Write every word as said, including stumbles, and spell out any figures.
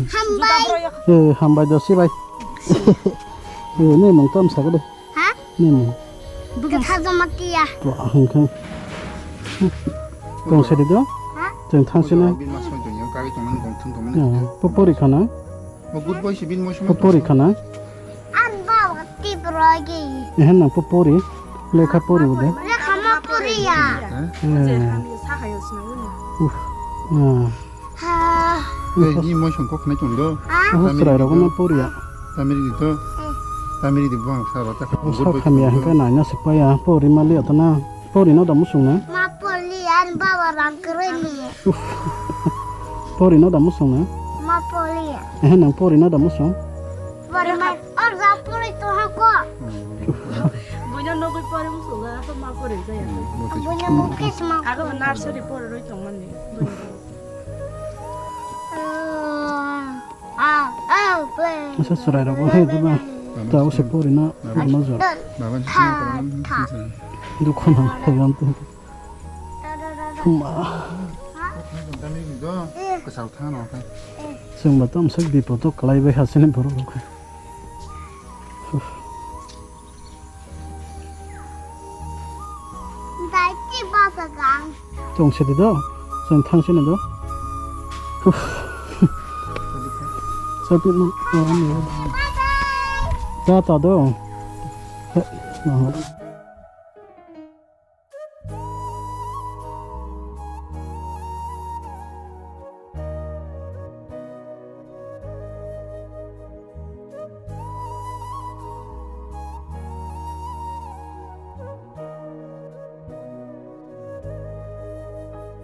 Hambai. Eh, hambai do sibai. Eh, ni mung tam sa de. Ha? Ni mung. Kwthar joma tiya. Wa, hung khe. Tong se de do? Ha? Tong thang se na. Bin mas mai tong yo, kari tong nang gong thang tong nang. Ya, po pori khana. Mo good boy si bin mo sumai. Po pori khana. An ba wa ti pro gi. Eh, nang po pori. Lekha pori bo de. Lekha ma pori ya. Eh. Uf. Ah. Ha. Eh, ni moisong kok khnai tong do. Ah. Tamiri chwrai rok di no do. Poriya. Tamiri di do. Eh. Tamiri di buang sa rata. O sa khamya hwnkhe naina se paya. Pori mali atana. Pori no da musung na. Ma pori an baba rang kwrwi ni. Pori no da musung na. Ma pori. Eh, nang pori no da musung. Pori ma. Or da pori to ha ko. Buino nogwi pori musung na. Ma pori jaya. Buino mukis ma. Ago nursery pori roi tong mani. Masa chwrai rok bo hai diba. Tao se pori na ma jor. Baba ni sini koran sini. Dukho nang thai ang tu. Thuma. Kami ni do kesal thang no kai. Chwng ba tam sak di poto kalai bai ha sini borok rok. Dai ti basa gang. Tong se de do. Chwng thang se na do. Uf. Sa ti no. Bye bye. Ta ta do. He, no.